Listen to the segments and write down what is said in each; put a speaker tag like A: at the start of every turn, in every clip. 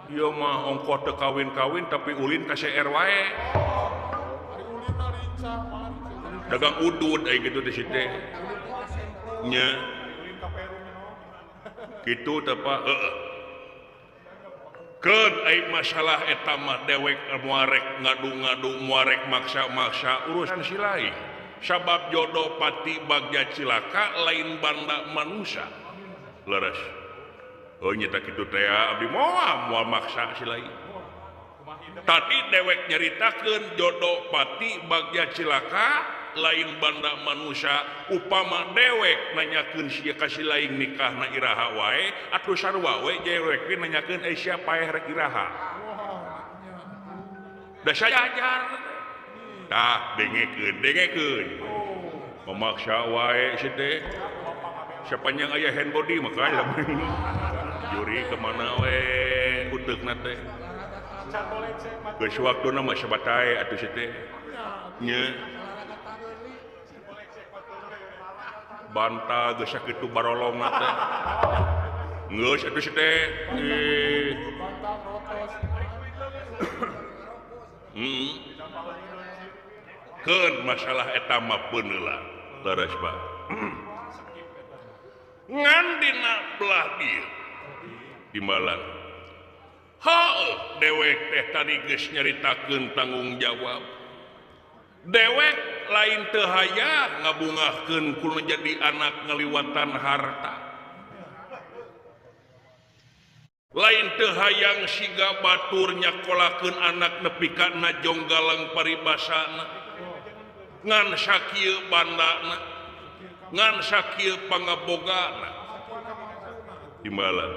A: Ieu mah ongkoh teu kawin-kawin tapi ulin ka CR wae. Dagang udud ai kitu teh si teh. Nya. Kitu teh Pak, heeh. Keun ai masalah eta mah dewek muarek ngadu-ngadu muarek maksa-maksa urusan si lain. Sabab jodoh pati bagja cilaka lain banda manusia. Leres. Oh nyata kitu teh abdi moal moal maksa si lain. Tadi dewek nyaritakeun jodoh pati bagja cilaka lain banda manusia. Upama dewek nanyakeun sia ka si lain nikahna iraha wae atuh sarua we dewek ge nanyakeun euy sia paeh rek iraha. Da sajajar. Tah dengekeun dengekeun. Memaksa wae si teh. Sepanjang aya hand body maka lamun juri kemana we uteukna teh. Geus waktuna mah sabatae atuh si teh. Nya. Banta geus sakitu barolongna teh. Geus atuh si teh. Keun masalah eta mah peuneulah. Leres Pak. Ngan dina belah dieu timbalan. Heuh dewek teh tadi geus nyaritakeun tanggung jawab. Dewek lain teu hayang ngabungahkeun ku nu jadi anak ngaliwatan harta. Lain teu hayang siga batur nyakolakeun anak nepi ka najong galang paribasana. Ngan sakieu bandana, ngan sakieu pangabogana. Timbalan.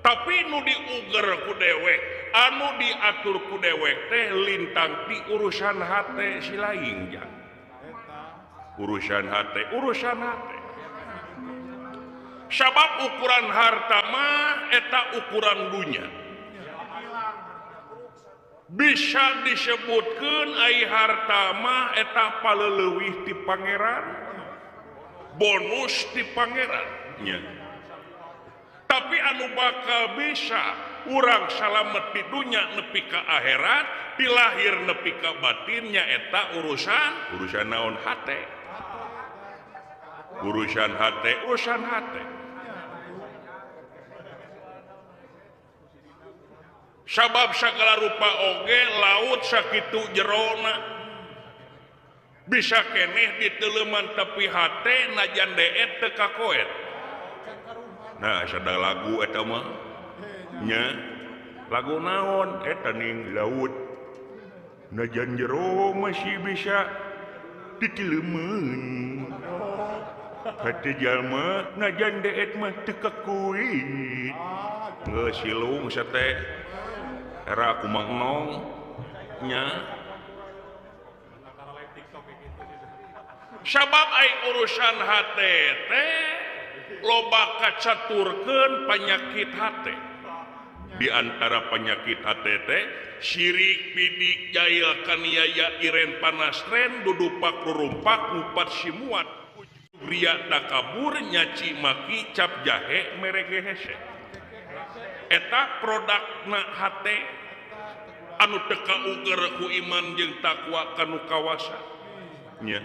A: Tapi nu diuger ku dewek, anu diatur ku dewek teh lintang ti urusan hate si lain jang. Urusan hate, urusan hate. Sabab ukuran harta mah eta ukuran dunya. Bisa disebutkeun ai harta mah eta paleleuwih ti pangeran, bonus ti pangeran nya. Tapi anu bakal bisa urang salamet di dunya nepi ka akhirat, di lahir nepi ka batinnya eta urusan urusan naon hate. Urusan hate, urusan hate. Sabab sagala rupa oge laut sakitu jerona. Bisa keneh diteleman tapi hate najan deet teu kakoet. Nah, sada lagu eta mah nya. Lagu naon eta ning laut. Najan jero masih bisa diteleman. Hate jalma najan deet mah teu kakoet. Geus silung sate. Era aku mangnong nya. Sabab ai urusan hate teh loba kacaturkeun penyakit hate. Di antara penyakit hate teh sirik, pidik, jail, kaniaya, iren panastren, dudupak, rurumpak, ngupat simuat, ria takabur, nyaci maki, cap jahe, merege hese. Eta produkna hate anu teu kauger ku iman jeung takwa kanu kawasa nya.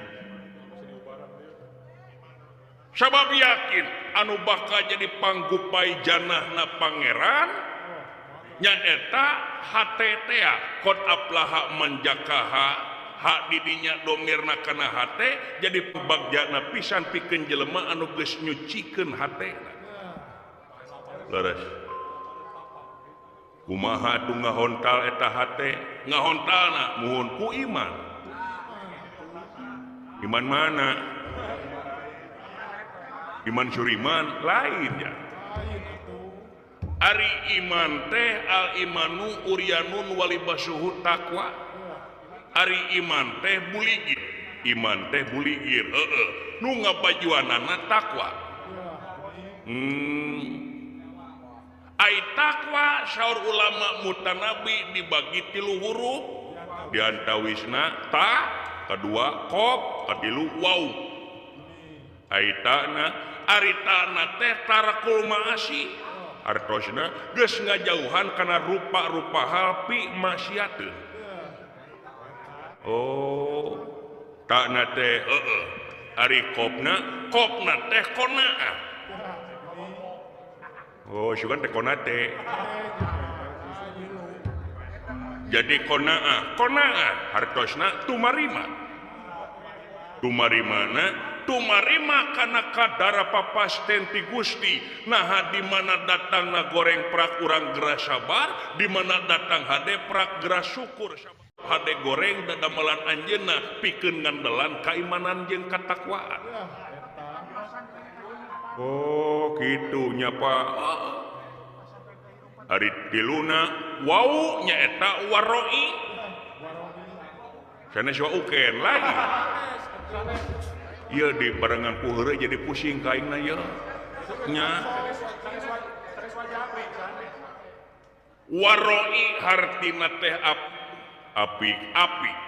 A: Sabab yakin anu bakal jadi panggupai janahna pangeran nyaeta hate tea qad aflaha man jakaha, hak didinya domirna kana hate jadi bagjana pisan pikeun jelema anu geus nyucikeun hatena. Leres. Kumaha tuh ngahontal eta hate? Ngahontalna muhun ku iman. Iman mana? Iman Suriman lain ya. Ari iman teh al imanu uryanun walibasuhu takwa. Ari iman teh buligir. Iman teh buligir. Heeh. Nu ngabajuanana takwa. Ai takwa saur ulama mutanabi dibagi tilu huruf. Di antawisna ta, kedua qaf, katilu waw. Ai tana ari tana teh tarakul maasi. Hartosna geus ngajauhan kana rupa-rupa hal pi maksiateun. Oh, takna teh heueuh. Ari kopna, kopna teh konaah. Oh, sugan teh kona teh. Jadi konaah, konaah hartosna tumarima. Tumarimana? Tumarima kana kadara papasten ti Gusti. Naha di mana datangna goreng prak urang geura sabar, di mana datang hade prak geura syukur. Hade goreng dadamelan anjeunna pikeun ngandelan kaimanan jeung katakwaan. Oh, kitu nya Pak. Ari tiluna wau nyaeta waroi. Sanes wa uken lagi. Ieu di barengan ku heureuy jadi pusing ka aingna ieu. Nya. Waroi hartina teh apik-apik.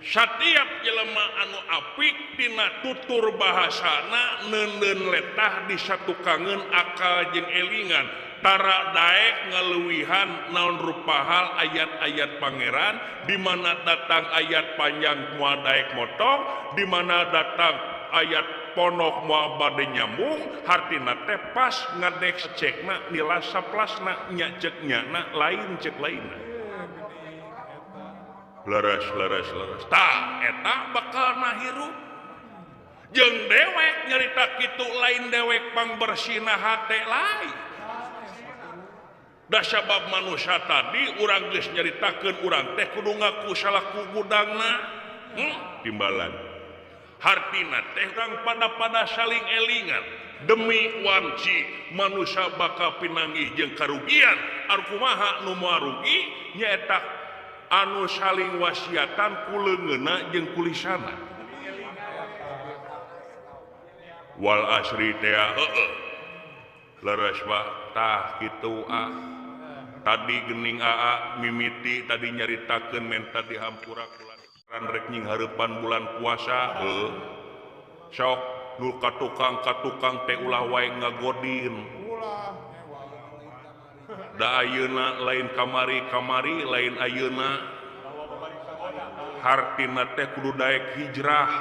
A: Satiap jelema anu apik tina tutur bahasana neundeun letah disatukangeun akal jeung elingan. Tara daek ngaleuwihan naon rupa hal ayat-ayat pangeran, di mana datang ayat panjang moal daek motong, di mana datang ayat ponok moal bade nyambung, hartina teh pas ngadek cekna nila saplasna nya cek nyana lain cek lainna. Leres leres leres. Tah eta bakal nahirup. Jeung dewek nyarita kitu lain dewek pangbersihna hate lain. Da sabab manusia tadi urang geus nyaritakeun urang teh kudu ngaku salaku gudangna. Timbalan. Hartina teh urang pada-pada saling elingan demi wanci manusia bakal pinanggih jeung karugian. Arkumaha nu moal rugi nyaeta anu saling wasiatan ku leungeunna jeung ku lisana. Wal asri teh heueuh. Leres Pak tah kitu ah. Tadi gening aa mimiti tadi nyaritakeun menta dihampura kulantaran rek nying hareupan bulan puasa heueuh. Sok nu katukang-katukang teh ulah wae ngagodin. Da ayeuna lain kamari-kamari lain ayeuna. Hartina teh kudu daek hijrah.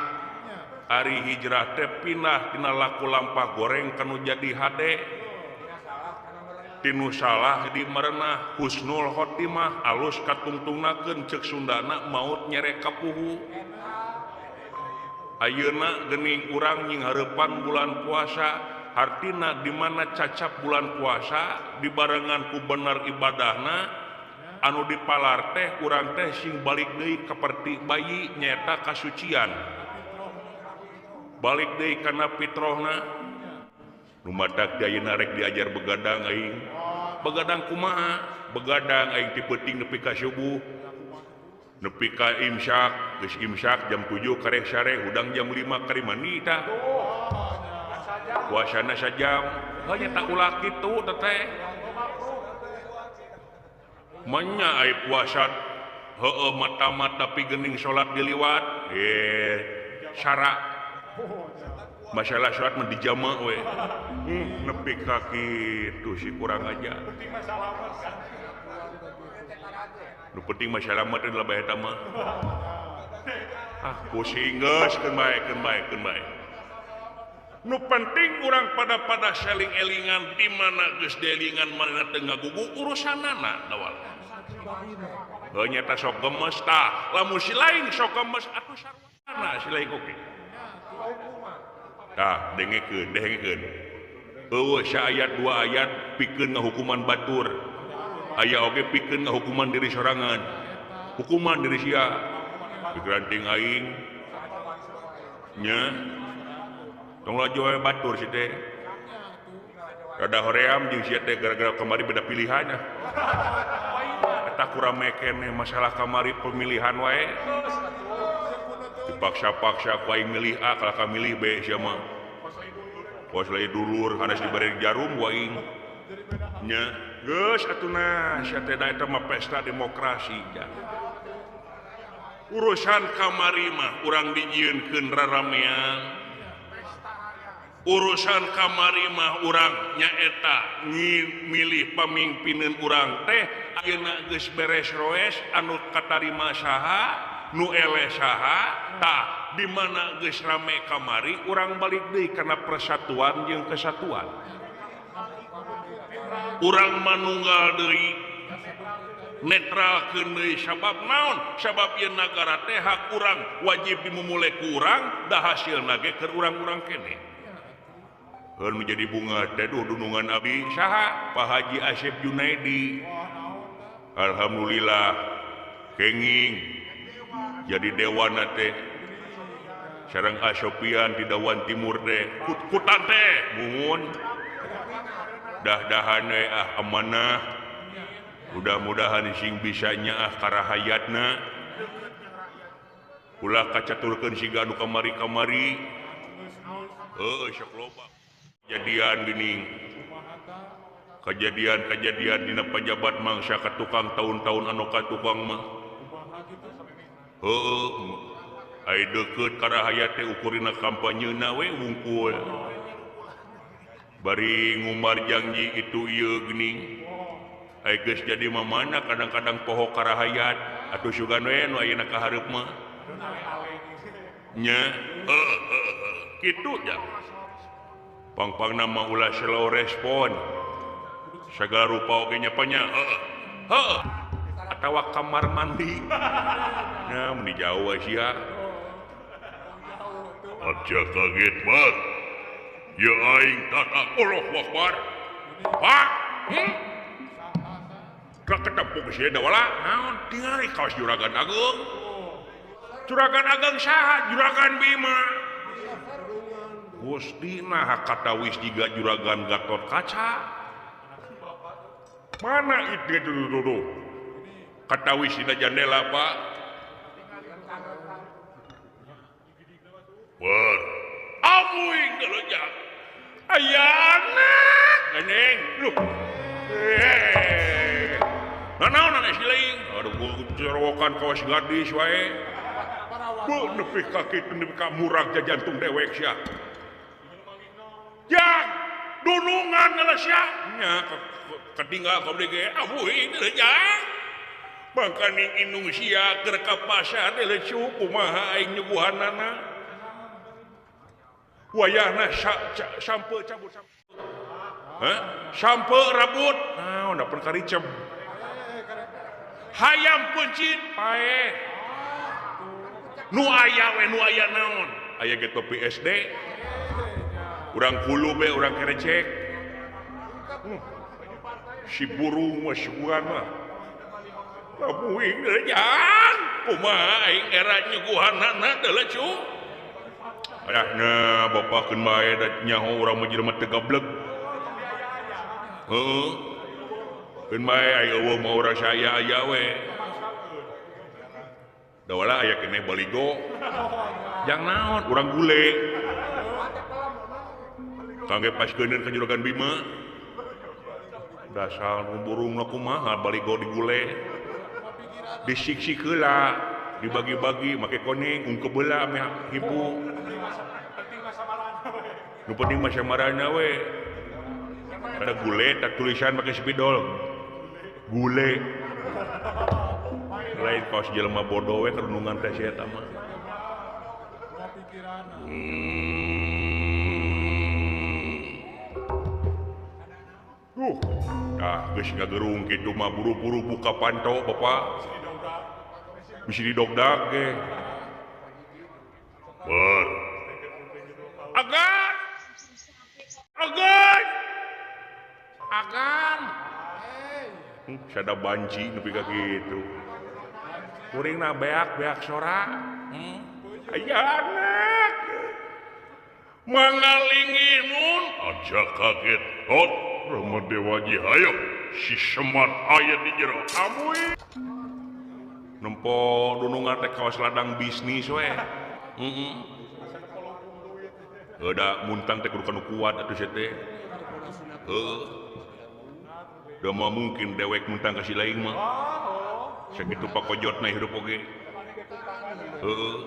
A: Ari hijrah teh pindah tina laku lampah goreng kanu jadi hade. Tinu salah di merenah husnul khotimah alus katungtungnakeun ceuk Sundana maut nyere kapuhu. Ayeuna geuning urang nying hareupan bulan puasa, hartina di mana cacap bulan puasa dibarengan ku bener ibadahna anu dipalar teh urang teh sing balik deui kaperti bayi nyaeta kasucian. Balik deui kana fitrohna. Nu matak di ayeuna rek diajar begadang aing. Begadang kumaha? Begadang aing ti peuting nepi ka subuh. Nepi ka imsak, geus imsak jam 7 karek sare, hudang jam 5 kari mandi tah. Puasana sajam. Heuh nya ulah kitu teh. Manya ai puasa heueuh mata-mata tapi geuning salat diliwat. Sara. Masalah sholat mah dijama we. Nepi ka kitu si kurang aja. Nu penting mah salamet lah bae eta mah. Ah pusing geus keun bae keun bae keun bae. Nu penting urang pada-pada saling elingan di mana geus dielingan mana teu ngagugu urusanana dawal. Heuh nyata sok gemes tah, lamun si lain sok gemes atuh sarwana si lain oge. Tah dengekeun dengekeun. Eueuh saayat dua ayat pikeun ngahukuman batur. Aya oge pikeun ngahukuman diri sorangan. Hukuman diri sia. Pikiran ting aing. Nya. Tong laju we batur si teh. Rada hoream jeung sia teh gara-gara kamari beda pilihan. Eta kurang keneh masalah kamari pemilihan wae. Dipaksa-paksa ku aing milih A kalah ka milih B sia mah. Pos lain dulur hanes dibere jarum ku aing. Nya, geus atuh sia teh da eta mah pesta demokrasi ja. Urusan kamari mah urang dijieunkeun raramean. Urusan kamari mah urang nyaeta milih pamimpineun urang teh ayeuna geus beres roes anu katarima saha nu eleh saha tah di mana geus rame kamari urang balik deui kana persatuan jeung kesatuan. Urang manunggal deui netralkeun deui sabab naon sabab ieu nagara teh hak urang wajib dimumule ku urang da hasilna ge keur urang-urang keneh. Menjadi bunga teh duh dunungan abdi saha Pak Haji Asep Junaidi. Alhamdulillah kenging jadi dewana teh sareng Asopian di Dawan Timur teh kutan teh muhun dah-dahan we ah amanah mudah-mudahan sing bisa nyaah karahayatna ulah kacaturkeun siga anu kamari-kamari heuh sok loba kejadian gini kejadian-kejadian dina pajabat mangsa ka tukang tahun-tahun anu ka tukang mah heuh ai deukeut ka rahayat teh ukurina kampanyena we wungkul bari ngumar janji itu ieu geuning ai geus jadi mamana kadang-kadang poho ka rahayat atuh sugan we nu ayeuna ka hareup mah nya kitu ja pang-pang nama ulah slow respon segala rupa oge nya panya heuh atawa kamar mandi nya mun jauh sia aja kaget banget ya aing tatak Allahu Akbar Pak ketepuk sia dawala naon tingali kaos juragan ageung juragan ageung saha juragan Bima Gusti nah katawis jiga juragan Gatot Kaca mana itu dulu katawis dina jandela Pak ber amuing deuleuh ayana geuning luh nanaon ane siling aduh corowokan kawas gadis wae bu nepi ka kitu nepi ka murag jantung dewek sia jang dunungan ngeles nya ketinggal kau ge abuh deuleuh jang bangkaning indung sia keur ka pasar deuleuh kumaha aing nyuguhanana wayahna sampe cabut hah sampe rabut naon da perkaricem hayam pencit paeh nu aya we nu aya naon aya ge topi SD urang kulu be urang kerecek si burung mah suguhan mah labuing jang kumaha aing era nyuguhanana deuleuh cu adahna bapak keun bae da nyaho urang mah jelema teu gableg heuh keun bae aya eueuh mah urang saya aya we da wala aya keneh baligo jang naon urang gule kangge pas geuneun ka juragan Bima dasar burung kumaha baligo digule disiksik heula dibagi-bagi make koning ungkep heula meh hibu nu penting mah samarana we ada gule tak tulisan make spidol gule lain kaos jelema bodoh we renungan teh si eta mah ah geus ngagerung kitu mah buru-buru buka panto bapak bisi didogdag ge ber agan agan agan sada banci nepi ka kitu kuringna beak-beak sora aya anak mangalingimun aja kaget hot Rama Dewaji hayo si Semar aya di jero amuy nempo dunungan teh kawas ladang bisnis we heeh da muntang teh kudu kanu kuat atuh sia teh heuh da moal mungkin dewek muntang ka si laing mah sakitu pakojotna hirup oge heuh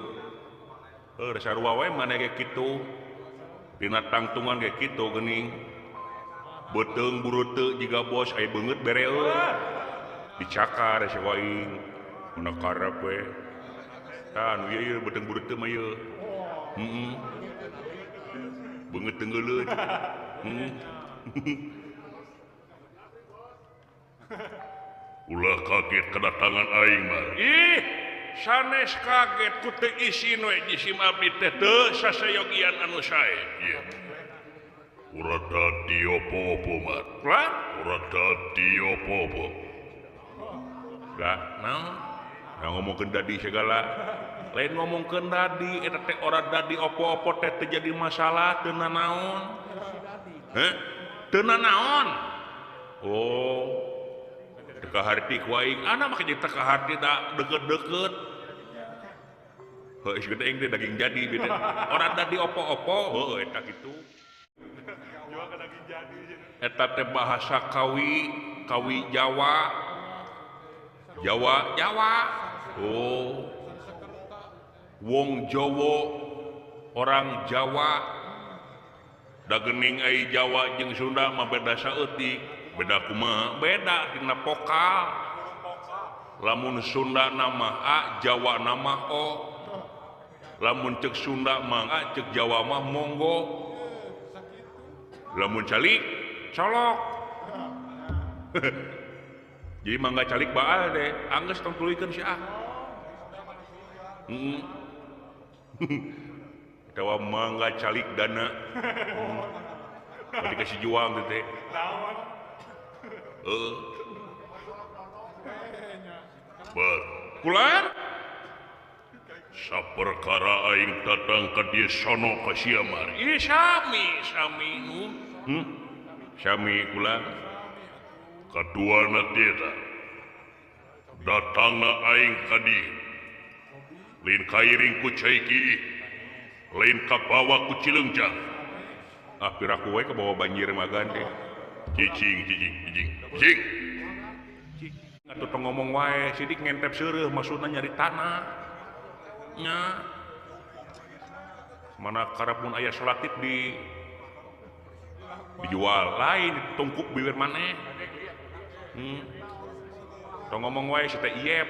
A: heuh sarua we maneh ge kitu Dina tangtungan ge kitu geuning. Beuteung bureuteu jiga bos aya beungeut bereun. Dicakar si waing. Mun karep we. Tah nu ieu beuteung bureuteu mah ieu. Heeh. Beungeut tenggeuleut. Heeh. Ulah kaget kedatangan aing mah. Ih, sanes kaget ku teu isin we jisim abdi teh teu sasayogian anu sae. Ieu. Ora dadi apa-apa, Mat. Lah, ora dadi apa-apa. Lah, naon? Nah, ngomongkeun dadi segala. Lain ngomongkeun dadi eta teh ora dadi apa-apa teh teu jadi masalah teu nanaon. Heh? Teu nanaon. Oh. Teka harti ku aing, ana mah jeung teka harti da deket-deket. Heuh, geus aing teh daging jadi beda. Ora dadi opo-opo, heuh eta kitu. Eta teh bahasa kawi, kawi Jawa. Jawa, Jawa. Oh. Wong Jawa, orang Jawa. Da geuning ai Jawa jeung Sunda mah beda saeutik. Beda kumaha? Beda dina vokal. Lamun Sunda nama A, Jawa nama O. Lamun cek Sunda mah A, cek Jawa mah monggo. Lamun calik colok. Jadi mangga calik baal deh, anggeus tong tuluykeun si A. Heeh. Tawa mangga calik dana. Bari kasih juang teh. Kulan saperkara aing datang ka dieu sono ka sia mar. Ih sami sami nu. Sami kula. Kaduana teh datangna aing ka dieu. Lain kairing ku cai kiih. Lain kabawa ku Cileungjang. Ah piraku we kabawa banjir magan teh. Cicing cicing cicing cicing. Atuh tong ngomong wae, sidik ngentep seureuh maksudna nyari tanah. Nya. Mana karep mun aya salatip di dijual lain ditungkup bibir maneh. Tong ngomong wae si teh iep.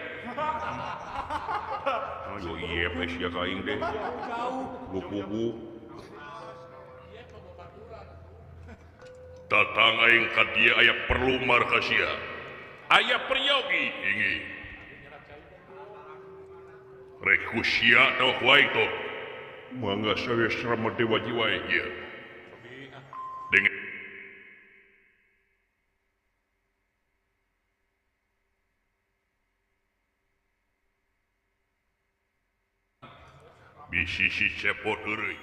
A: Oh yo iep we sia ka aing teh. Gugugu. Datang aing ka dieu aya perlu markasia. Aya peryogi ingi. Rek ku sia teh wae to. Mangga sawe serama dewa jiwa ieu. Dengan bisi si cepot heureuy.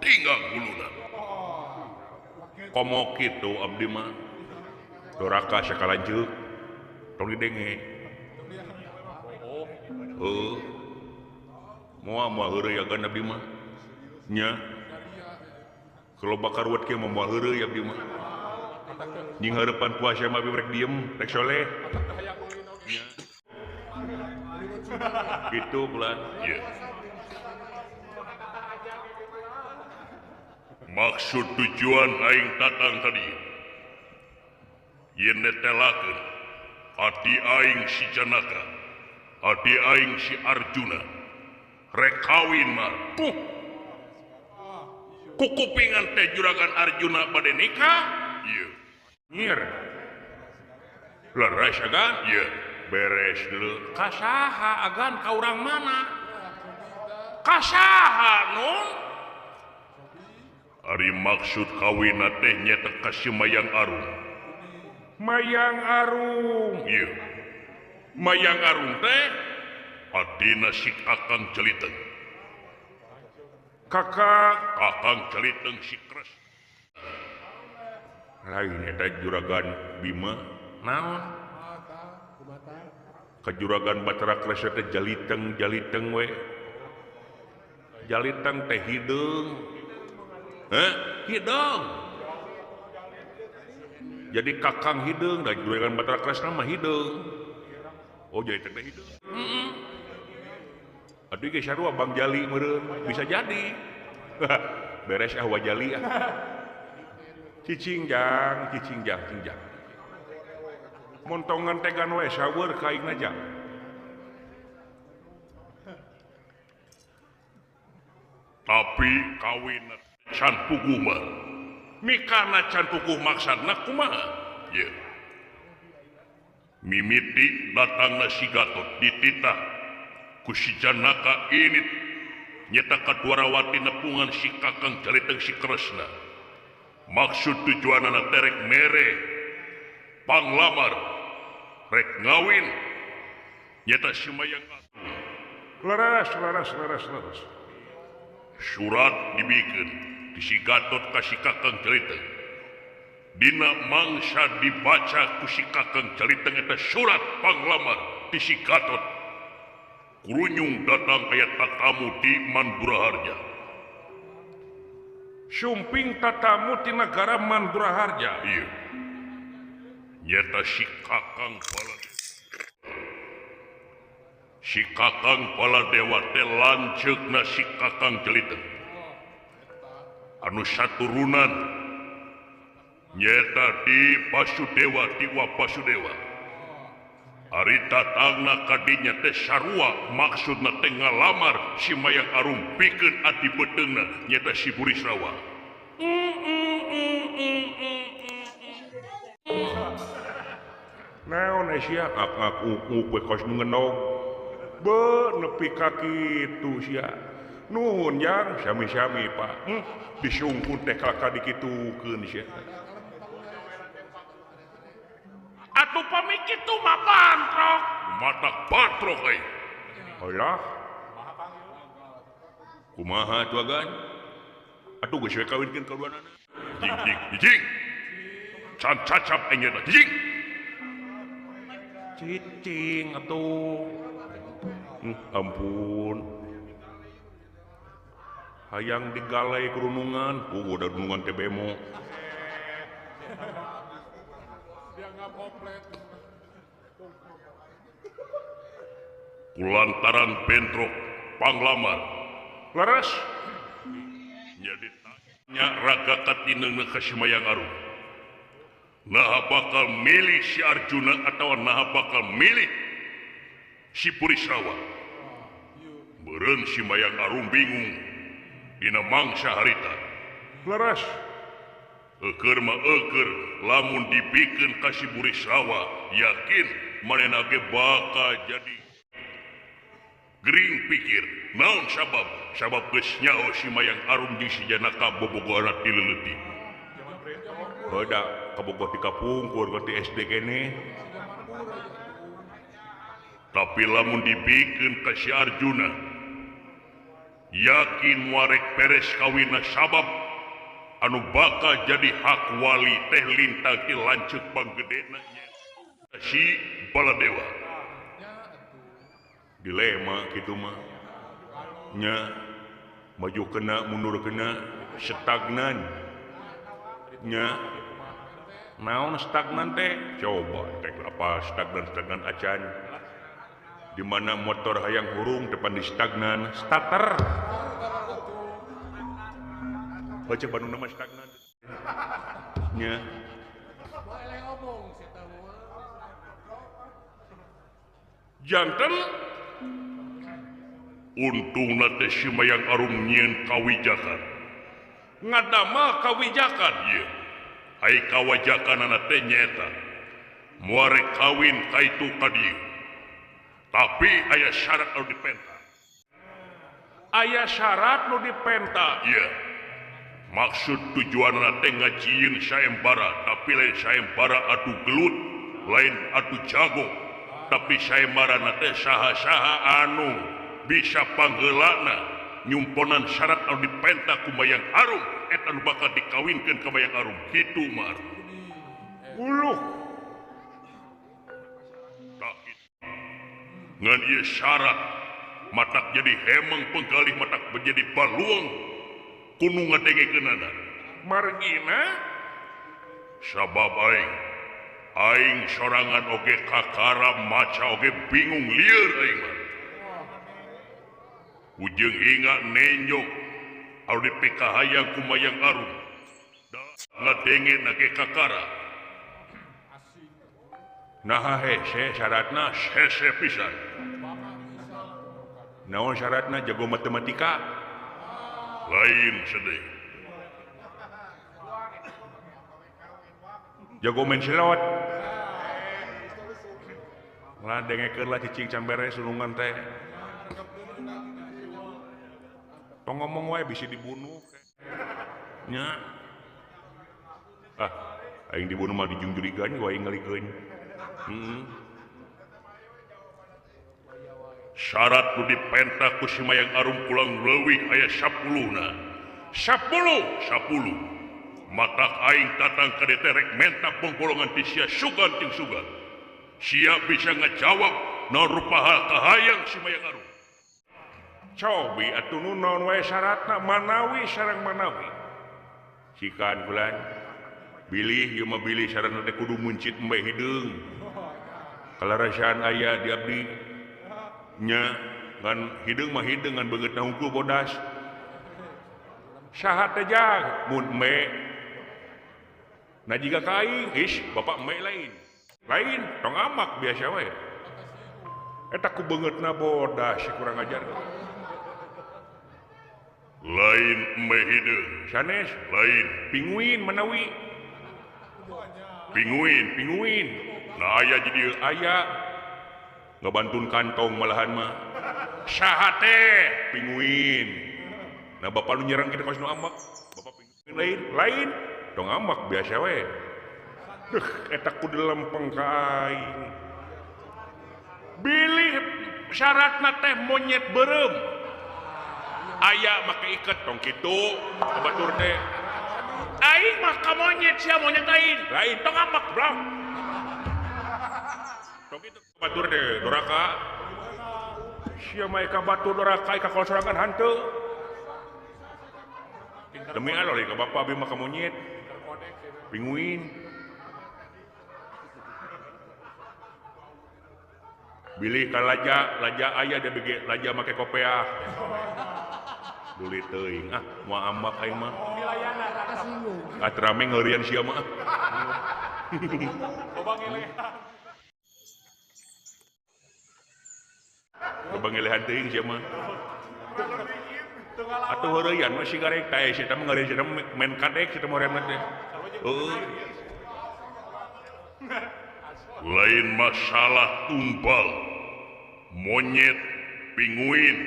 A: Tinggal huluna. Komo kitu abdi mah. Doraka sakalanjeuk. Tong didenge. Heuh. Moal moal heureuy agan abdi mah. Nya. Kalau bakar ruwet kieu mah moal heureuy abdi mah. Nying heurepan puasa mah abdi rek diem, rek soleh. Nya. Kitu bulan. Ieu. Maksud tujuan aing datang tadi yen netelakeun ati aing si Janaka, ati aing si Arjuna rek kawin mah. Puh. Kukupingan teh juragan Arjuna bade nikah? Ieu. Nyir. Leres agan? Ieu. Beres deuleu. Ka saha agan ka urang mana? Ka saha nun? Ari maksud kawina teh nyata ka si Mayang Arum. Mayang Arum, ieu. Mayang Arum teh adina si Kakang Jeliteng. Kakak Kakang Jeliteng si Kres. Lain eta juragan Bima naon? Ka juragan Batara Kres teh Jeliteng Jeliteng we. Jeliteng teh hideung. Heh, hideung. Jadi Kakang hideung, da juragan Batara Kresna mah hideung. Oh, jadi teh hideung. Heeh. Aduh ge sarua Bang Jali meureun, bisa jadi. Beres ah wajali ah. Cicing jang, cicing jang, cicing jang. Montongan tegan we saweur ka aing jang. Tapi kawin can puguh mah. Mikana can puguh maksudna kumaha? Ye. Mimiti datangna si Gatot dititah ku si Janaka init nyata Kadwarawati nepungan si Kakang Jaliteng si Kresna. Maksud tujuanana terek mere panglamar rek ngawin nyata si Mayang Arum. Leres leres leres leres. Surat dibikeun di si Gatot ka si Kakang Jaliteng. Dina mangsa dibaca ku si Kakang Jaliteng eta surat panglamar di si Gatot. Kurunyung datang aya tatamu di Manduraharja. Sumping tatamu di negara Manduraharja. Iya. Nyata si Kakang Baladewa. Si Kakang Baladewa teh lanceukna si Kakang Jaliteng. Anu saturunan nyata di Basudewa di Basudewa. Ari datangna kadinya teh sarua maksudna teh ngalamar si Mayang Arum pikeun adi beuteungna nyata si Burisrawa. Naon sia ak uk we kos nu ngenog. Be nepi ka kitu sia. Nuhun jang sami-sami Pak. Disungkut teh kalaka dikitukeun sia. Atuh pami kitu mah pantrok. Matak pantrok euy. Heulah. Kumaha atuh agan? Atuh geus we kawinkeun ka duanana. Jing jing jing. Can cacap aing eta jing. Cicing atuh. Ampun. Hayang digalai kerunungan, da runungan teh bemo. Kulantaran bentrok panglamar leres jadi tanya raga katineung ka si Mayang Arum. Naha bakal milih si Arjuna atau naha bakal milih si Burisrawa. Meureun si Mayang Arum bingung dina mangsa harita. Leres Eukeur mah eukeur lamun dibikeun ka si Burisrawa yakin manehna ge bakal jadi gering pikir. Naon sabab? Sabab geus nyaho si Mayang Arum jeung si Janaka bobogohanna ti leutik. Heuda kabogoh ti kapungkur ti SD keneh. Tapi lamun dibikeun ka si Arjuna yakin moal rek peres kawinna sabab anu bakal jadi hak wali teh lintang ti lanceuk panggedena si Baladewa. Dilema kitu mah nya maju kena mundur kena stagnan nya. Naon stagnan teh? Coba teh apa stagnan stagnan acan di mana motor hayang hurung depan di stagnan starter. Baca Bandung nama stagnan nya. Janten untungna teh si Mayang Arum nyieun kawijakan. Ngadamel kawijakan ieu. Ai kawajakanana teh nyaeta moal rek kawin ka itu ka dieu. Tapi aya syarat anu dipenta. Aya syarat nu dipenta ieu. Maksud tujuanna teh ngajieun sayembara, tapi lain sayembara adu gelut, lain adu jago, tapi sayembarana teh saha-saha anu bisa pangheulana nyumponan syarat anu dipenta ku Mayang Arum eta anu bakal dikawinkeun ka Mayang Arum kitu mah. Uluh. Tah kitu. Ngan ieu syarat matak jadi hemeng penggalih matak menjadi baluang kuno ngadengekeunana. Margina sabab aing aing sorangan oge kakara maca oge bingung lieur aing mah. Ujung ingat nenjok Anu dipikahayang ku Mayang Arum. Ngadenge nage kakara. Naha hese syaratna hese pisan. Naon syaratna jago matematika? Lain sedih. Jago main selot. Lah dengekeun lah cicing camberes sulungan teh. Tong ngomong wae bisi dibunuh. Nya. Ah, aing dibunuh mah dijungjurigan wae ngalikeun. Heeh. Syarat nu dipenta ku si Mayang Arum pulang leuwih aya 10 na. 10 10. Matak aing datang ka dieu teh rek menta pongbolongan ti sia sugan jeung sugan. Sia bisa ngajawab naon rupa hal kahayang si Mayang Arum. Cobi atuh nu naon wae syaratna manawi sareng manawi. Sikan bulan bilih ieu mah bilih syaratna teh kudu muncit embe hideung. Kalarasaan aya di abdi nya ngan hideung mah hideung ngan beungeutna hungkul bodas. Saha teh jang mun embe. Nah jiga ka aing, ish bapak embe lain. Lain tong amak biasa we. Eta ku beungeutna bodas kurang ajar. Lain embe hideung, sanes lain pinguin manawi. Pinguin, pinguin. Nah aya jadi aya ngebantun kantong malahan mah. Saha teh pinguin. Nah bapak lu nyerang kita kos nu amak. Bapak pinguin lain, lain tong amak biasa we. Duh, eta ku dilempeng ka aing. Bilih syaratna teh monyet beureum. Aya make iket tong kitu batur teh. Aing mah ka monyet sia monyet lain. Lain tong amak blang. Tong kitu batur teh doraka. Sia mah ka batur doraka ka kolosorangan hanteu. Demi Allah ka bapak abi mah ka monyet. Pinguin. Bilih ka laja, laja aya dia bege laja make kopeah. Duli teuing ah moal ambak aing mah. Ah rame ngeurian sia mah. Loba ngelehan teuing sia mah. Atuh heureuyan mah sigarek teh sia mah ngeureun sia main kadek sia mah hoream teh. Heueuh. Lain masalah tumbal, monyet, pinguin,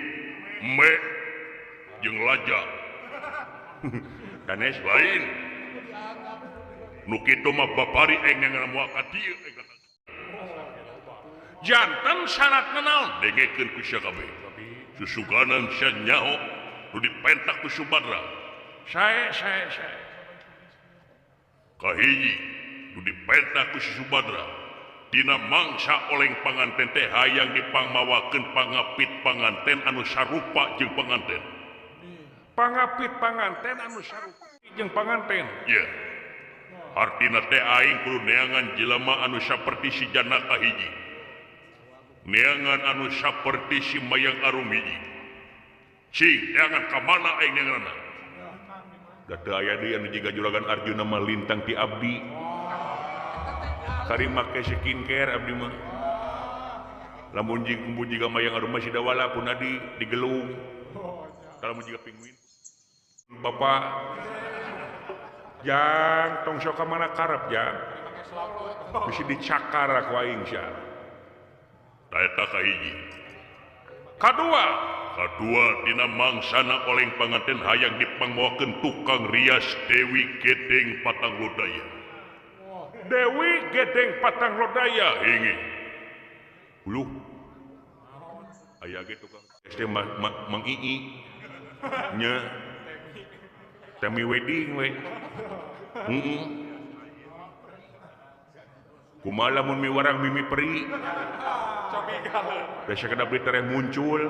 A: me, jeung laja. Danes lain. Nu kitu mah bapari aing ngan moal ka dieu. Janten syaratna naon? Dengekeun ku sia kabeh. Susuganan sia nyaho nu dipentak ku Subadra. Sae sae sae. Kahiji nu dipentak ku Subadra. Dina mangsa oleng panganten teh hayang dipangmawakeun pangapit panganten anu sarupa jeung panganten. Pangapit panganten anu sarupa jeung panganten. Ye. Yeah. Artina teh aing kudu neangan jelema anu saperti si Janaka hiji. Neangan anu saperti si Mayang Arum hiji. Cing neangan ka mana aing neanganna? Da teu aya deui anu jiga Juragan Arjuna mah lintang ti abdi. Kari make skincare abdi mah. Lamun jeung kumbu jiga Mayang Arum mah sidawala pun adi digelung. Kalau mun jiga pinguin. Bapak jang tong sok ka mana karep jang. Bisi dicakar ku aing sia. Da eta kahiji. Kadua, kadua dina mangsana oleng panganten hayang dipangmawakeun tukang rias Dewi Gedeng Patang Lodaya. Dewi Gedeng Patang Lodaya hingi. Uluh. Aya ge tukang SD Mang Ii. Nya. Temi wedding we. Heeh. Kumaha lamun miwarang mimi peri. Biasa kada beli tereh muncul.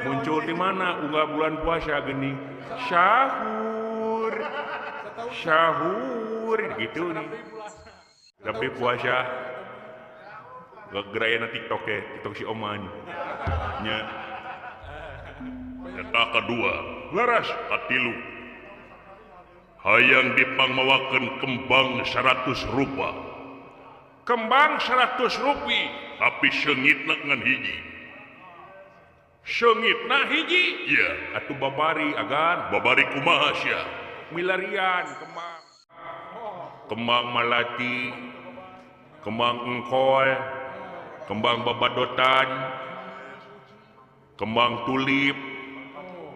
A: Muncul di mana? Unggal bulan puasa geuning. Sahur. Sahur gitu nih. Tapi puasa gegerayana TikTok ya, TikTok si Oman. Nya. Eta kedua. Laras katilu hayang dipangmawakeun kembang 100 rupa. Kembang 100 rupi tapi seungitna ngan hiji. Seungitna hiji? Iya, atuh babari agan, babari kumaha sia? Milarian kembang. Kembang malati, kembang engkol, kembang babadotan, kembang tulip,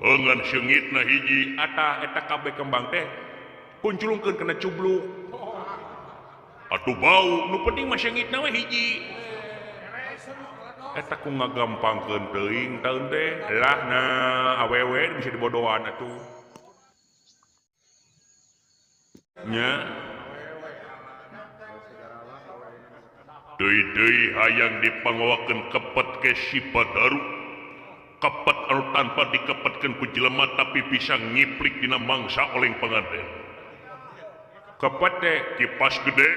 A: ngan seungitna hiji. Atah eta kabeh kembang teh kunculungkeun kana cubluk. Atuh bau, nu penting mah seungitna we hiji. Eta ku ngagampangkeun teuing taun teh lah na awewe bisa dibodohan atuh. Nya. Deui-deui hayang dipangawakeun kepet ke si Badaru. Kepet anu tanpa dikepetkeun ku jelema tapi bisa ngiplik dina mangsa oleng panganten. Kepet teh kipas gede.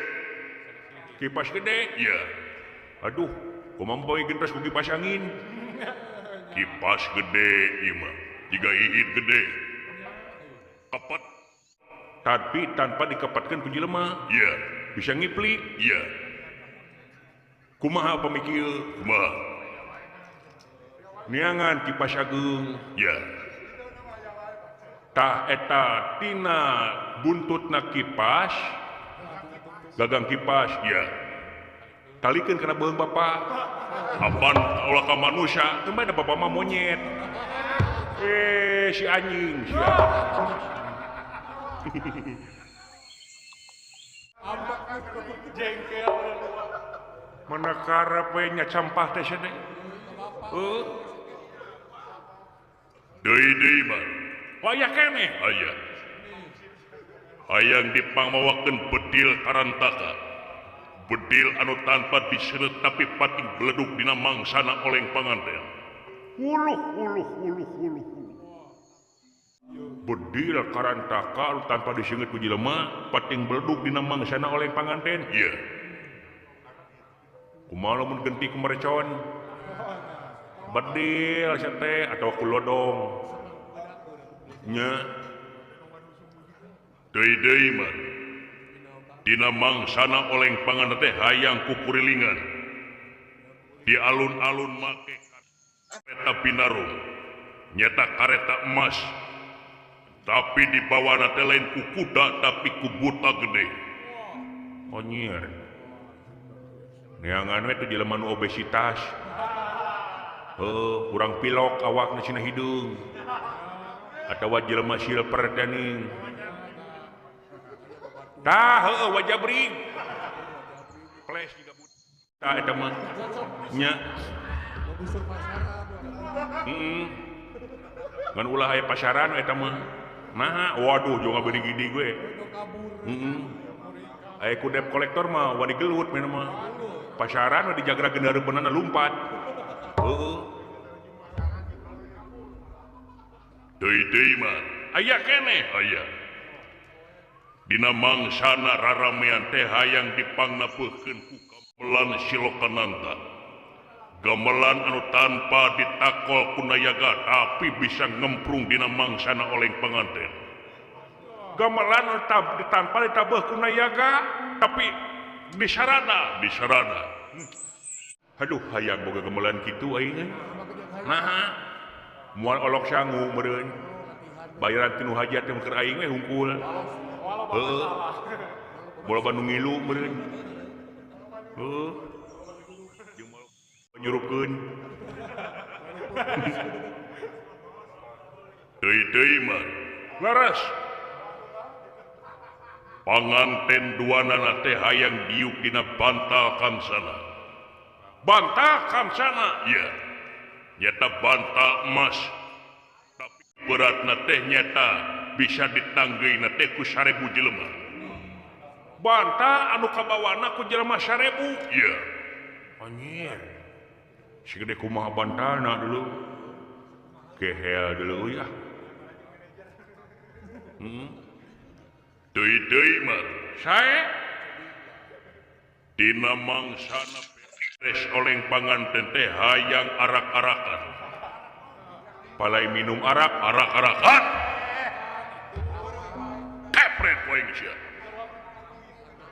A: Kipas gede? Iya. Aduh, kumaha poe gentos ku kipas angin. Kipas gede ieu mah, jiga iit gede. Kepet tapi tanpa dikepetkeun ku jelema. Iya. Bisa ngiplik? Iya. Kumaha pamikir? Kumaha? Niangan kipas ageung. Ya. Tah eta tina buntutna kipas, gagang kipas, ya. Talikeun kana beuheung bapa. Apaan ulah ka manusia, teu mah da bapa mah monyet. Eh, si anjing sia.
B: Jengkel.
A: Mana karep we nya sampah teh sia teh. Heuh. Deui-deui mah. Waya keneh aya. Hayang dipangmawakeun bedil karantaka. Bedil anu tanpa diseureut tapi pating beleduk dina mangsana oleng panganten. Uluh uluh uluh uluh. Bedil karantaka anu tanpa diseungeut ku jelema pating beleduk dina mangsana oleng panganten. Iya. Kumaha lamun genti ku merecon? Bedil sia teh atawa ku lodong. Nya. Deui-deui mah. Dina mangsana oleng panganten teh hayang kukurilingan. Di alun-alun make kareta binarum, nyata kareta emas. Tapi dibawana teh lain ku kuda tapi ku buta gede. Anjir. Neangan we teh jelema nu obesitas. Heuh, kurang pilok awakna cina hideung. Atawa jelema silver teh ning. Tah heueuh wajah brig. Flash juga tah eta mah. Nya. Heeh. Ngan ulah aya pasaran eta mah. Naha, waduh jeung beuring gede gue. Heeh. Aya ku debt kolektor mah wani gelut mah mah. Pasaran we dijagra gendareunana lumpat. Heeh. Deui-deui mah aya keneh aya. Dina mangsana raramean teh hayang dipangnapeuhkeun ku gamelan Silokananta. Gamelan anu tanpa ditakol ku nayaga tapi bisa ngemprung dina mangsana oleng panganten. Gamelan anu tanpa ditabeuh ku nayaga tapi disarana, disarana. Aduh hayang boga gamelan kitu aing. Naha moal olok sangu meureun. Bayaran tinu hajat teh keur aing we hungkul. Heeh. Bola Bandung ngilu meureun. Heuh. Jeung moal nyurupkeun. Deui-deui mah. Laras. Panganten duanana teh hayang diuk dina bantal kamsana. Bantal kamsana? Iya. Nyata bantal emas. Tapi beratna teh nyata bisa ditanggeuna teh ku 1000 jelema. Bantal anu kabawana ku jelema 1000. Iya. Anjir. Segede kumaha bantalna dulu. Gehel dulu ya. Deui-deui mah sae dina mangsana beres oleng panganten teh hayang arak-arakan. Palai minum arak, arak-arakan. Kepret poing sia.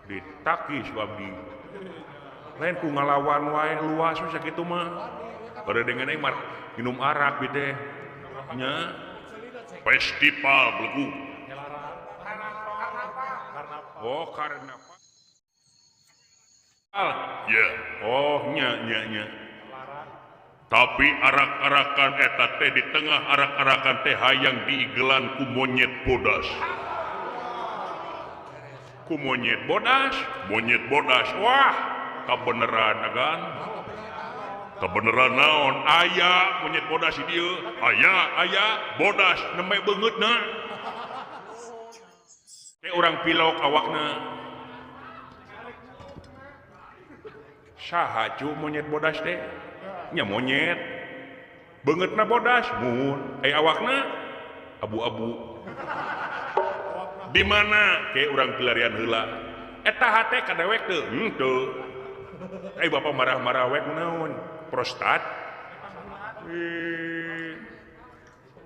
A: Ditakis ku abdi. Lain ku ngalawan wae luas sakitu mah. Pada dengan aing minum arak bi teh. Nya. Festival belegu. Oh, karena ya, oh nya nya nya. Tapi arak-arakan eta teh di tengah arak-arakan teh hayang diigelan ku monyet bodas. Ku monyet bodas, monyet bodas. Wah, kabeneran agan. Kabeneran naon? Aya monyet bodas di dieu. Aya, aya bodas nembe beungeutna. Teh urang pilok awakna. Saha cu monyet bodas teh? Nya monyet. Beungeutna bodas, mun awakna abu-abu. Di mana? Ke urang pilarian heula. Eta hate ka dewek teu? Henteu. Bapak marah-marah we kunaon? Prostat.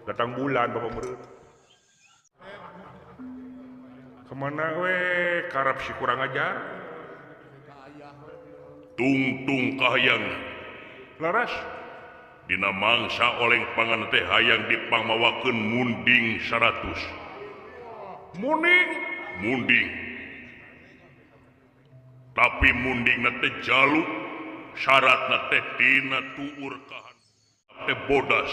A: Datang bulan bapak meureun. Kemana we karep si kurang ajar? Tungtung kahayang. Laras. Dina mangsa oleng pangan teh hayang dipangmawakeun munding 100. Munding, munding. Tapi mundingna teh jaluk, syaratna teh dina tuur kahan teh bodas.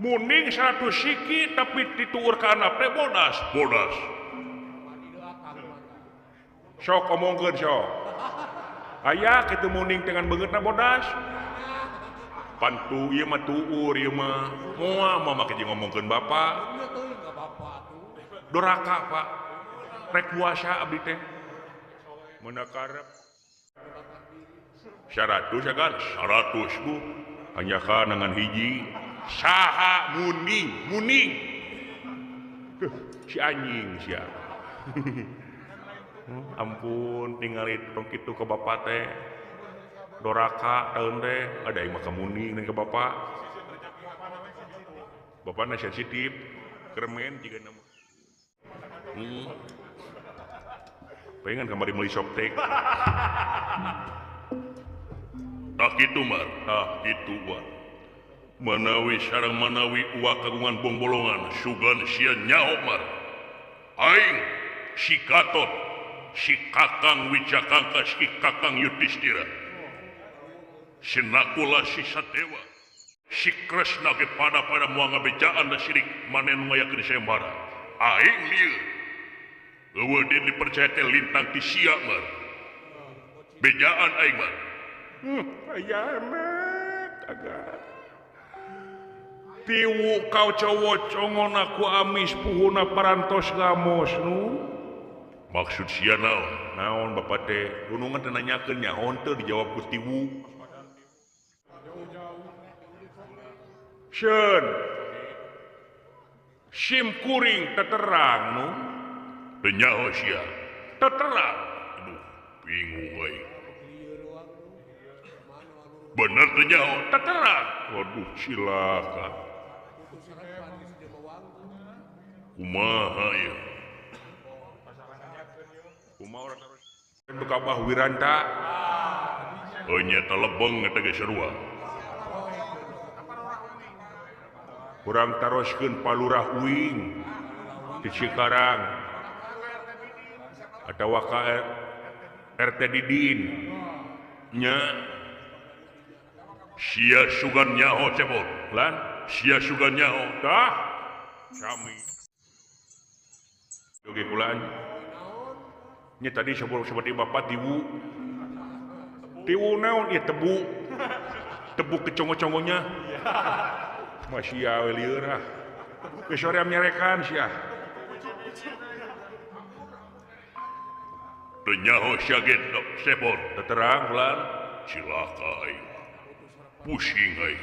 A: Munding 100 siki tapi dituur kahanap teh bodas, bodas. Sok omongkeun sok. Aya kitu munding dengan beungeutna bodas. Pantu ieu mah tuur ieu mah. Moal mah make jeung ngomongkeun bapak. Doraka pak. Rek puasa abdi teh. Menakarep 100 ya kan? 100 bu. Hanya kan dengan hiji. Saha muning, muning. Si anjing sia. Ampun tingali tong kitu ke bapak teh. Doraka tahun teh ada yang maka muning ke bapak. Bapakna sensitif, kermen jiga nama. Pengen kamari meuli softtek. Tak kitu mar, tah kitu war. Manawi sareng manawi uwa kagungan bongbolongan sugan sia nyaho mar. Aing si Gatot, si Kakang Wijakangka, si Kakang Yudhistira. Si Nakula, si Sadewa, si Kresna ge pada-pada moal ngabejaan da sirik maneh nu ngayakeun sayembara. Aing lieur. Eueuh deui dipercaya teh lintang ti sia mar. Bejaan aing mar. Aya emet agak. Tiwu kau cowok congona ku amis puhuna parantos gamos nu. Maksud sia naon? Naon bapak teh? Gunungan teh nanyakeun nyaon teu dijawab ku tiwu. Seun. Sim kuring teterang nu. Teu nyaho sia. Teterang. Aduh, bingung aing. Bener teu nyaho, teterang. Waduh, cilaka. Kumaha ieu? Kumaha urang terus Kabah Wiranta. Oh nya lebeng eta ge sarua. Urang taroskeun Palurah Uing di Cikarang atawa ka RT Didin nya. Sia sugan nyaho cebot lan sia sugan nyaho tah sami oge kula nya tadi seperti bapak tiwu tiwu naon ieu tebu tebu kecongo-congonya masih ya lieur ah geus hoream nyarekan sia teu nyaho sia ge sebot terang lan cilaka aing pusing aing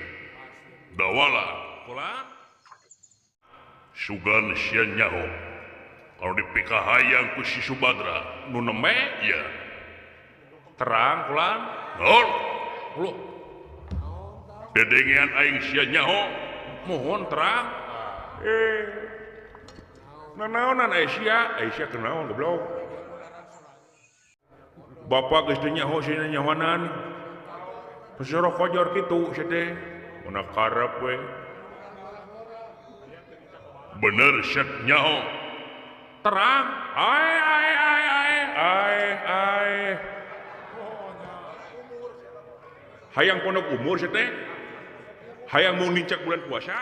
A: dawala kula sugan sia nyaho kalau dipikahayang ku si Subadra nu neme ya terang kula naon lu dedengean aing sia nyaho Mohon terang. Eh. Nanaonan Aisyah, Aisyah kenaon goblok. Bapak geus teu nyaho sina nyahonan. Pesoro kojor kitu sia teh. Mun karep we. Bener syek nyaho. Terang. Ai ai ai ai ai ai. Hayang pondok umur sia teh. Hayang mau nincak bulan puasa.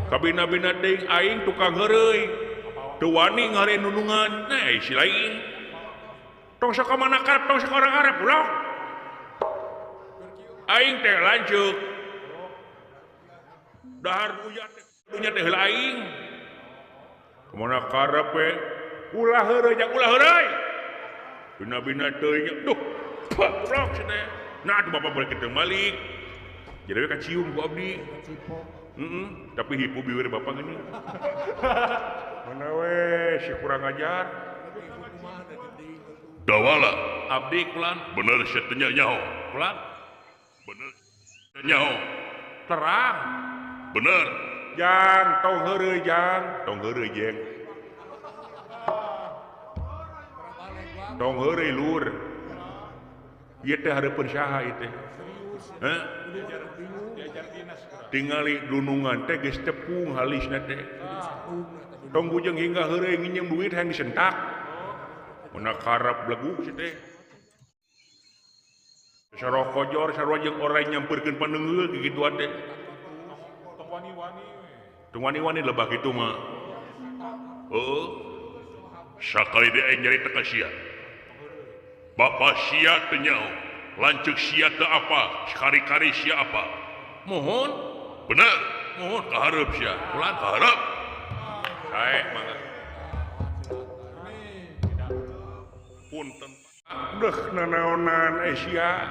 A: Kabina-bina deing aing tukang heureuy. Teu wani ngare nunungan. Nah, si lain. Tong sok ka mana karep, tong sok orang Arab goblok. Aing teh lanceuk. Dahar uya teh dunya teh heula aing. Kumaha karep we? Ulah heureuy jang ulah heureuy. Bina-bina teuing duh. Goblok sia teh. Nah, atuh bapak boleh ketemu balik. Jadi we kacium ku abdi. Tapi hipu bibir bapak gini. Mana we si kurang ajar. Dawala abdi kulan bener sia teh nyaho. Kulan bener nyaho. Terang. Bener. Jang tong heureuy jang, tong heureuy jeng. Tong heureuy lur. Ieu teh hareupeun saha ieu teh? Heh? Tingali dunungan teh geus tepung halisna teh. Tong bujeng hingga heureuy nginjem duit hayang disentak. Mun karep bleguk si teh. Sarua kojor sarua jeung orang nyampeurkeun paneunggeul kikituan teh.
B: Tong wani-wani we.
A: Tong wani-wani lebah kitu mah. Heuh. Sakali deui aing nyarita ka sia. Bapa sia teu nyaho, lanceuk sia teu apa, sakari-kari sia apa. Mohon bener, mohon kahareup sia. Ulah kahareup. Sae mangga. Punten. Deuh nanaonan sia.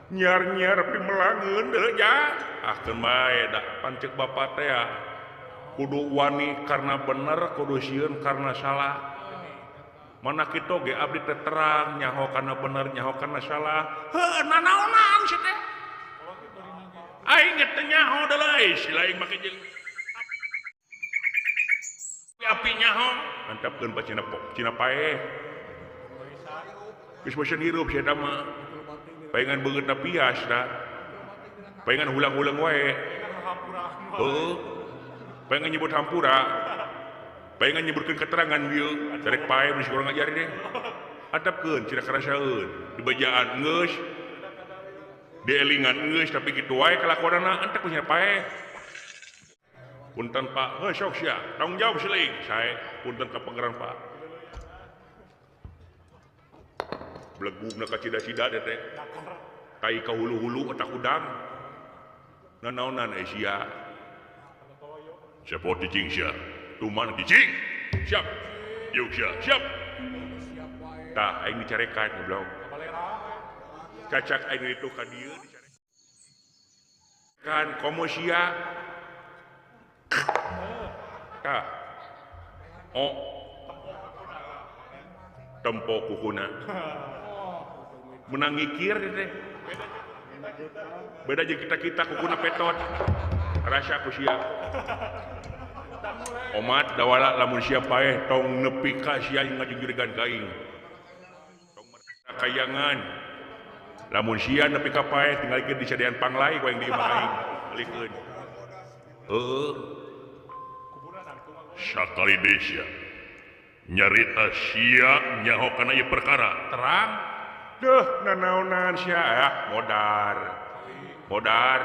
A: Nyar-nyar pimelangeun deui ja. Ah keun bae da pancek bapa teh ya. Kudu wani karena bener, kudu sieun karena salah. Mana kitu ge abdi teh terang nyaho kana bener nyaho kana salah. Heuh nanaonan si teh. Aing ge teu nyaho deui si lain make jeung api nyaho. Antapkeun pa cina cina paeh. Geus bosen hirup sia eta mah. Paingan beungeutna pias da. Paingan hulang-hulang wae. Heuh. Paingan nyebut hampura. Paingan nyebutkeun keterangan ieu, carek pae mun kurang ajar deh. Antapkeun cina karasaeun, dibejaan geus. Dielingan geus tapi kitu wae kalakuanana antep nya pae. Punten Pak, heuh sok sia, tanggung jawab siling. Sae punten ka pangeran Pak. Belegugna ka cida-cida teh teh. Tai ka hulu-hulu otak udang. Nanaonan euy sia. Cepot cicing sia. Tuman cicing. Siap. Yuk sia, siap. Tah aing dicarekan goblok. Cacak aing itu ka dieu dicarekan. Kan komo sia. Tah. Oh. Tempo kukuna. Menang ngikir teh. Beda jeung kita-kita kukuna petot. Rasa ku sia. Omat dawala lamun sia paeh tong nepi ka sia ngajujurigan ka aing. Tong kayangan. Lamun sia nepi ka paeh tinggalikeun di sadean panglai ku aing di imah aing. Balikeun. Heuh. Sakali deui sia. Nyarita sia nyaho kana ieu perkara. Terang. Deuh nanaonan sia ah modar. Modar.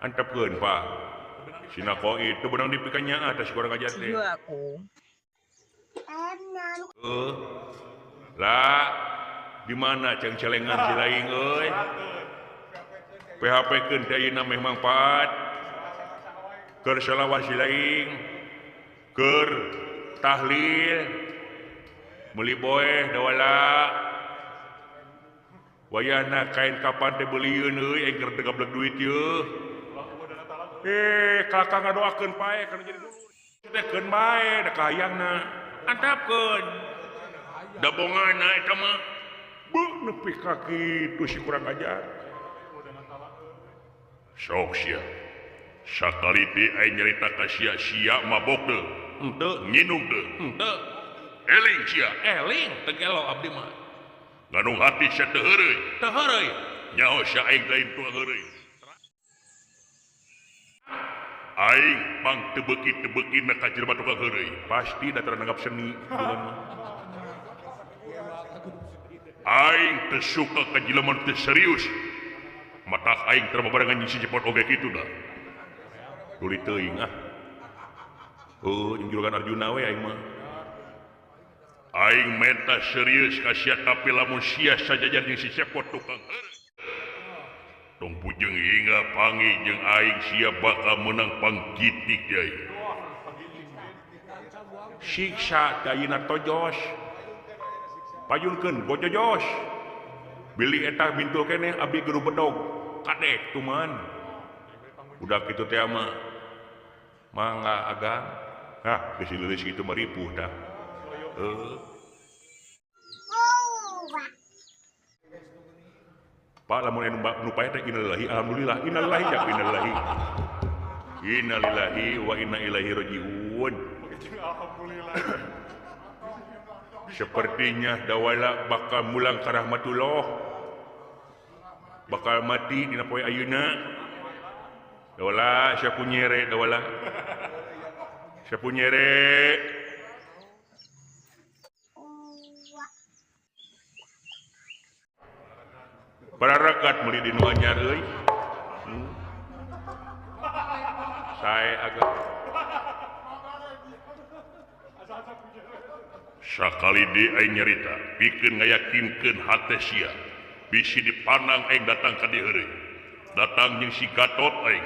A: Antepkeun Pak. Sina kok itu benang dipikannya atas kurang ajar teh. Lah di mana ceng-celengan si lain euy. PHP-keun teh ayeuna meh mangfaat. Keur shalawat si lain. Keur tahlil. Meuli boeh dawala. Wayahna kain kapan teh beulieun euy aing keur teu gablek duit yeuh. Kakak ngadoakeun pae kana jadi dulur. Teh keun bae da kahayangna. Antapkeun. Da bongana eta mah. Beuh nepi ka kitu si kurang ajar. Sok sia. Sakali teh aing nyarita ka sia sia mabok teu. Henteu nginum teu. Henteu. Eling sia. Eling teu gelo abdi mah. Nganung hati sia teu heureuy. Teu heureuy. Nyaho sia aing lain tukang heureuy. Aing pang teu beuki-teu beuki na ka jelema tukang heureuy. Pasti da nanggap seni bulan mah. Aing teu suka ka jelema teu serius. Matak aing teu babarengan jeung si Cepot oge kitu dah. Tuli teuing ah. Heuh jeung juragan Arjuna we aing mah. Aing menta serius ka sia tapi lamun sia sajajar jeung si Cepot tukang heureuy. Tong pujeng hingga pangi jeung aing sia bakal menang panggitik deui. Siksa dayina tojos. Payunkeun gojojos. Bilih eta bintul keneh abdi geru bedog. Kadek tuman. Udah kitu teh mah mangga agang. Hah, geus leuleus kitu mah ripuh tah. Heuh. Pak lamun anu nu paeh teh innalillahi alhamdulillah innalillahi ya innalillahi. Innalillahi wa inna ilaihi rajiun.
B: Alhamdulillah.
A: Sepertinya dawala bakal mulang ka rahmatullah. Bakal mati dina poe ayeuna. Dawala sia punyere dawala. Sia punyere. Bararakat meuli di nu anyar euy. Sae agak. Sakali di aing nyarita pikeun ngayakinkeun hate sia. Bisi dipandang aing datang ka dieu heureuy. Datang jeung si Gatot aing.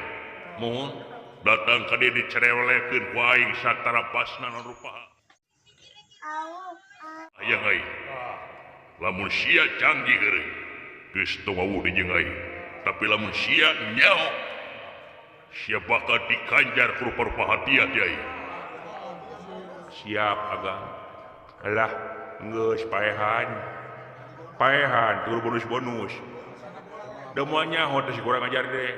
A: Mohon datang ka dieu dicerewelekeun ku aing satara pasna non rupaha. Hayang aing. Lamun sia canggih heureuy, geus tong wawuh di jeung aing. Tapi lamun sia nyaho, sia bakal dikanjar ku rupa-rupa hadiah di aing. Siap agang. Alah, geus paehan. Paehan tur bonus-bonus. Da moal nyaho teh si kurang ajar deh.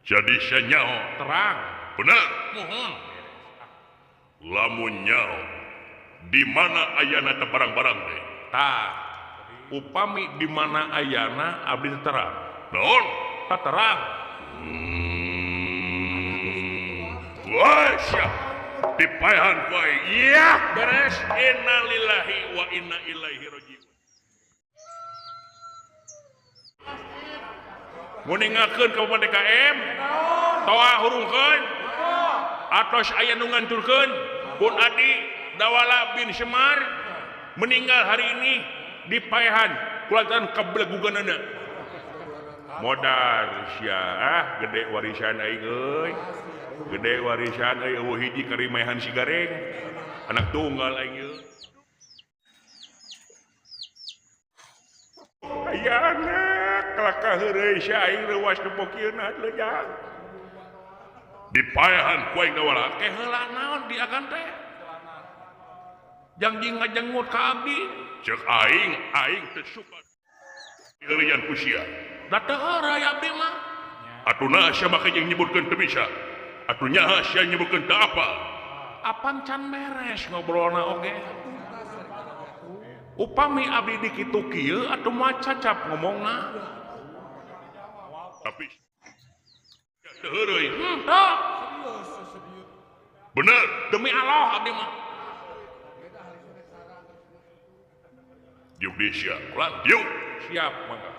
A: Jadi sia nyaho
B: terang.
A: Bener.
B: Mohon.
A: Lamun nyaho di mana ayana teh barang-barang teh?
B: Tah. Upami di mana ayana abdi terang.
A: Naon?
B: Tah terang.
A: Wah, siap. Dipaehan ku aing. Iya, beres. Innalillahi wa inna ilaihi rajiun.
B: Nguningakeun ka Bapak DKM. Toa hurungkeun. Atos aya nu nganturkeun. Pun Adi Dawala bin Semar meninggal hari ini di Paehan kulantaran kabeleguganana.
A: Modar sia ah gede warisan aing euy. Gede warisan euy eueuh hiji karimehan si Gareng. Anak tunggal aing ieu. Ayana kalakah heureuy sia aing leuwas nepokieuna lejang. Di Paehan ku aing Dawala
B: ke heula naon di agan teh? Janji ngajengut ka abdi.
A: Ceuk aing, aing teu suka heureuyan ku sia.
B: Da teu heureuy abdi mah.
A: Atuh naha sia make jeung nyebutkeun teu bisa. Atuh nyaha sia nyebutkeun teu apal.
B: Apan can beres ngobrolna oge. Upami abdi dikitu kieu atuh moal cacap ngomongna.
A: Tapi teu heureuy.
B: Henteu.
A: Bener
B: demi Allah abdi mah.
A: Diuk di sia. Ulah diuk.
B: Siap mangga.